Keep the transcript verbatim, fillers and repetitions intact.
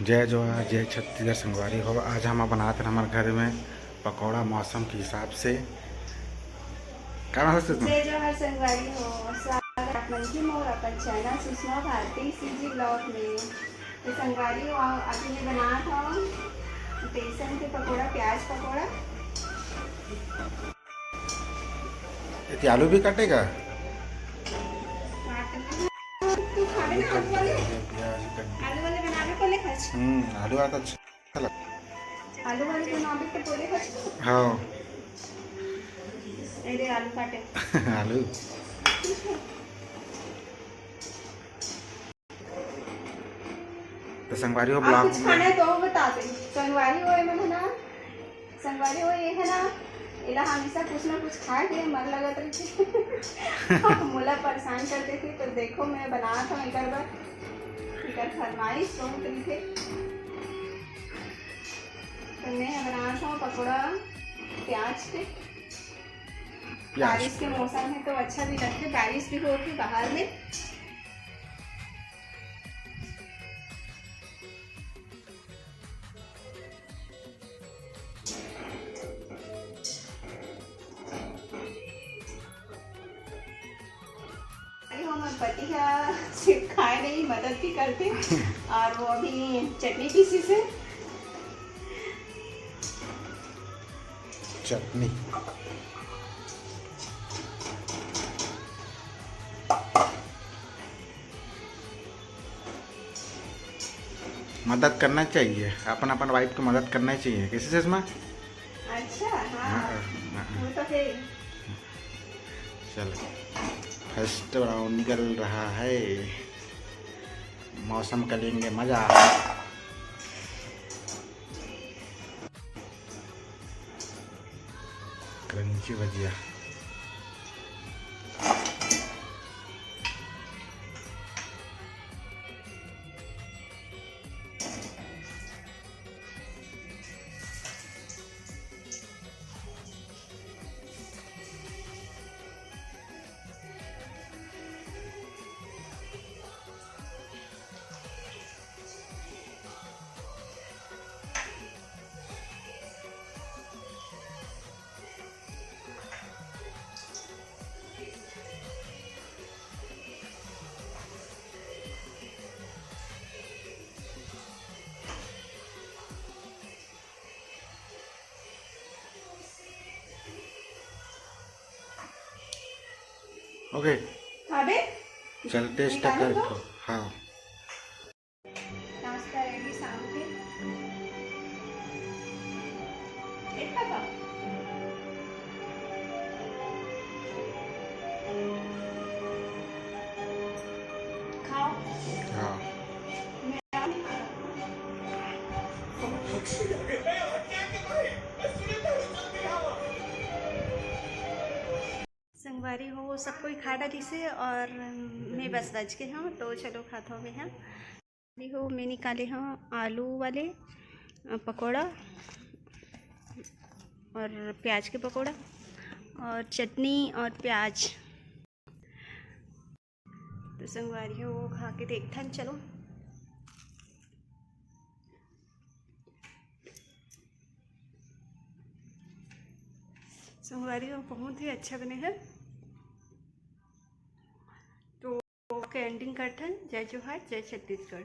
जय जोहार, जय छत्तीसगढ़ संगवारी हो। आज हम बनात हन हमर घर में पकौड़ा मौसम के हिसाब से। का नाम है तुम? जय जोहार संगवारी हो, स्वागत आप मन के मोर अपन चैनल सुषमा भारती सीजी ब्लॉग में। तो संगवारी हो, अभी मैं बनात हूँ बेसन के पकौड़ा, प्याज पकौड़ा। ये आलू भी काटेगा? तू खाबे ना आलू वाले? प्याज काट। आलू वाले बनाबे पहले खास। हम्म, आलू आता अच्छा लग। आलू वाले बनाबे तो पहले खास। हाँ। अरे आलू काटे। आलू। तो संगवारी हो आप ब्लॉग कुछ में खाना है तो वो बता दे। संगवारी हो, ये मन है ना, संगवारी हो, ये है ना, एला हमेशा कुछ ना कुछ खा के मर लगत रहिथे। मोला परेशान करते थे, तो देखो मैं बनात हूँ एकर बर, एकर फरमाइश बहुत रहिथे। तो मैं बनात हूँ पकौड़ा प्याज के। प्याज बारिश के मौसम है तो अच्छा भी लगथे, बारिश भी होथे बाहर में। अरे, हमर पति ह सिर्फ खाए नहीं, मदद भी करथे। और वो अभी चटनी पीसिस हे। चटनी। मदद करना चाहिए, अपन अपन वाइफ को मदद करना चाहिए। कैसे चश्मा? अच्छा, हाँ, हाँ, हाँ। वो तो है। चलो, फर्स्ट राउंड निकल रहा है, मौसम का लेंगे मजा। क्रंची भजिया। ओके। खाबे? चल, टेस्ट कर। हाँ। नाश्ता रेडी शाम के। एक पापा। खाओ। हाँ। संगवारी हो, सब कोई खा डालिस हे और मैं बस बच गे हूँ, तो चलो खात हूँ मैं। संगवारी हो, मैं निकाले हूँ आलू वाले, अ, पकौड़ा और प्याज के पकौड़ा और चटनी और प्याज। तो संगवारी हो, वो खा के देखथन। चलो संगवारी हो, बहुत ही अच्छा बने हे। तो ओके, एंडिंग करथन। जय जोहार, जय छत्तीसगढ़।